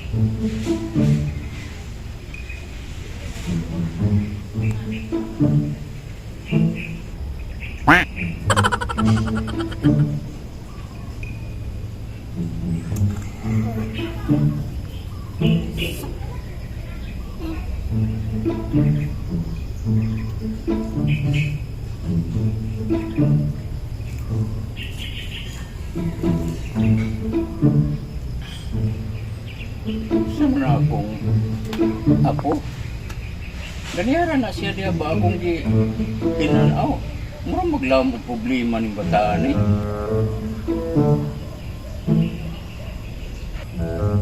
Sa man akong apo. Ganiyara na siya diya ba akong gi tinanaw. Mura maglaom og problema ning bataan eh.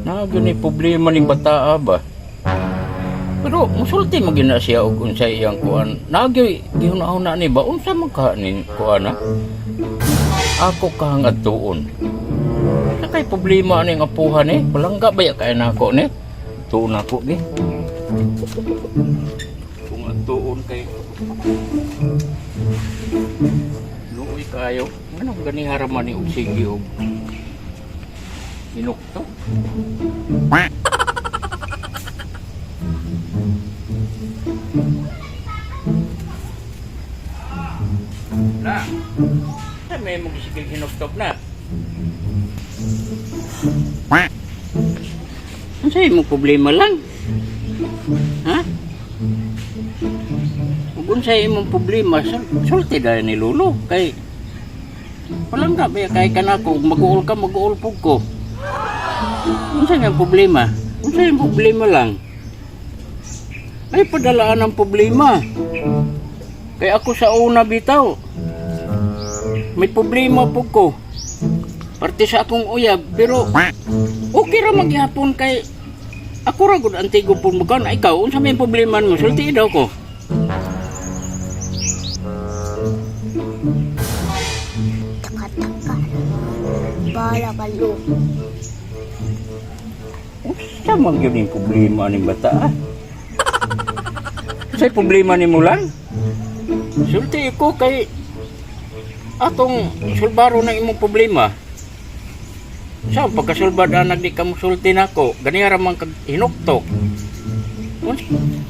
Na gyud ni problema ning bataa ba. Pero musulti mo gyud na siya og unsay iyang kuan. Nagyoy gihuna-huna ni ba unsa man ka ning kuan ah? Ako kahang adtuon. Sa kay problema ning apuhan eh. Palangga ba ya kay nako ni? Tuon ako gi. Kung adtuon kay luoy kayo. Anong ganihara man ni og sige og hinukto? Na. Sa may mo gisigil hinuktok na. Ano sa'yo mong problema lang? Ha? Kung unsay imong problema, sulti dahil ni Lolo. Kay, walang ka, ba, kay ka na ko, mag-uol ka, mag-uol po ko. Unsay nga problema? Unsay imong problema lang? Ay, padalaan ang problema. Kay ako sa una bitaw, may problema po ko. Parte sa akong uyab, pero okay ra maghapon kay ako ra gud antigo pud mo kan ikaw unsa may problema mo sulti daw ko. Taka-taka. Bahala ka, Lu. Unsa man gyud yung problema ning bata ah? Unsay problema nimo lang? Sulti ko kay atong sulbaro ng imong problema. Sa pagkasulbad anak di ka mosulti nako, ganiha ra man kag hinuktok.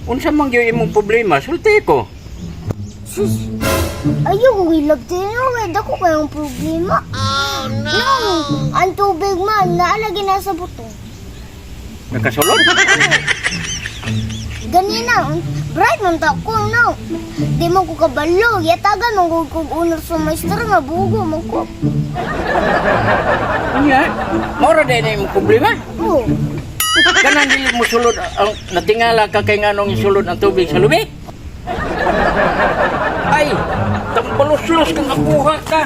Unsa man gyud imong problema, sulti ko. Sus! Ayaw ko hilab tinuod. Ako kayong problema. Oh, no! No! Ang tubig man, naalagi na sa buto. Nakasulod. Ganina, bright man ta ko, no. Di mo ko kabalo. Yatagan mo ko kung unor sa maestro nga bugo mo ko. Unya, mao ra day na imong problema. Oh, Kanang dili mo sulod ang natingala ka kay nganong isulod ang tubig sa lubi? Ay, tambalos-los kang apuha ka.